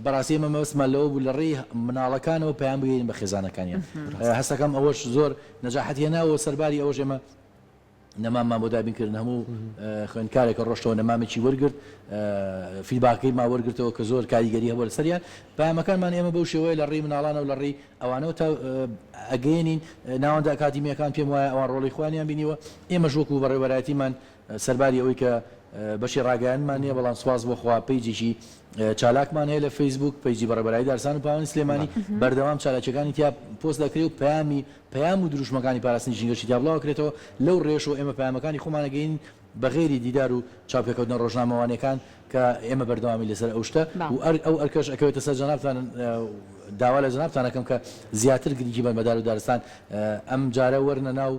بەڕاستی ئێمە مەبەستمان لەوە بوو لە ڕێی مناڵەکانەوە پەیام بگەیەنین بە خێزانەکانیان، هەستەکەم ئەوەش زۆر نەجاحەتی هێناوە و سەرباری ئەوەش ئێمە. نەماممان بۆ دابین کردن هەموو خوێندکارێک کە ڕۆشتەوە نەمامێکی وەرگرت feedback ەکەیمان وەرگرتەوە کە زۆر کاریگەری هەبووە لەسەریان پەیامەکانمان ئێمە بەو شێوەیە لە ڕێی مناڵانەوە لە ڕێی ئەوانەوە تا ئەگەیەنین ناوەندە ئەکادیمیەکان پێم وایە ئەوان ڕۆڵی خۆیانیان بینیوە ئێمەش وەکو بەڕێوەبەرایەتیمان سەرباری ئەوەی کە بەشی ڕاگەیاندمان نییە بەڵام سوپاس بۆ خوا page ێکی چالاکمان هەیە لە فەیسبوک page ی بەڕێوەبەرایەتی دارستان و پاوانی سلێمانی بەردەوام چالاکیەکانی تیا پۆست دەکرێ و پەیامی پەیام و دروشمەکانی پاراستنی ژینگەشی تیا بڵاوئەکرێتەوە، لەو ڕێیەشەوە ئێمە پەیامەکانی خۆمان ئەگەیەنین بە غەیری دیدار و چاوپێکەوتنە ڕۆژنامەوانیەکان کە ئێمە بەردەوامین لەسەر ئەو شتە و ئەو ئەرکەش ئەکەوێتە سەر جەنابتان داوا لە جەنابتان ئەکەم کە زیاتر گرنگی بەن بە دار و دارستان ئەم جارە وەرنە ناو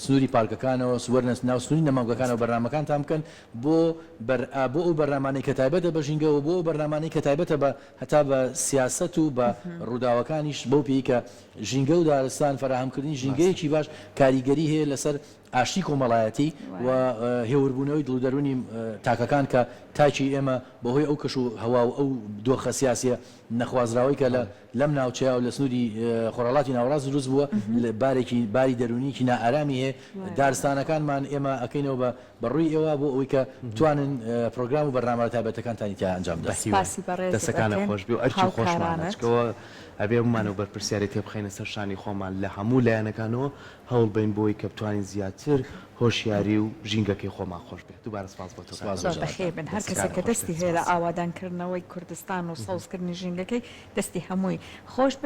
سنووری پارکەکانەوە وەرنە ناو سنووری نەمامگەکانەوە بەرنامەکانتان بکەن بۆ بەر بۆ ئەو بەرنامانەی کە تایبەتە بە ژینگەوە بۆ ئەو بەرنامانەی کە تایبەتە بە هەتا بە سیاسەت و بە ڕووداوەکانیش بەو پێی کە ژینگە و دارستان، فەراهەمکردنی ژینگەیەکی باش کاریگەری هەیە لەسەر ئاشتی کۆمەڵایەتی و هێوربوونەوەی دڵ و دەروونی تاکەکان کە تاکی ئێمە بەهۆی ئەو کەش و هەوا و ئەو دۆخە سیاسیە نەخوازراوەی کە لە لەم ناوچەیە و لە سنووری خۆرهەڵاتی ناوەڕاست دروست بووە بارێکی باری دەروونیکی نائارامی هەیە دارستانەکانمان ئێمە ئەکەینەوە بە بە ڕووی ئێوە بۆ ئەوەی کە بتوانن پرۆگرام و بەرنامە تایبەتەکانتانی تیا ئەنجام بدەن. سپاسی بەڕێزت دەسەکانت ئەکەین خۆش بێ و ئەرکی خۆشمانە هاوکارانت. چکەوە ئەبێ هەموومان ئەو بەرپرسیارێتیە بخەینە سەر شانی خۆمان لە هەموو لایەنەکانەوە هەوڵ بەین بۆی کە بتوانین زیاتر هۆشیاری و ژینگەکەی خۆمان خۆش بێت دووبارە سپاس بۆ تۆ کاک سپاس بۆ زۆر مەجید. بەخێر جەنابتان. بن هەر کەسێک دەستەکانت کە خۆش بێت دەستی هەیە لە سپاس. ئاوادانکردنەوەی کوردستان و سەوزکردنی ژینگەکەی دەستی هەمووی خۆش بێت.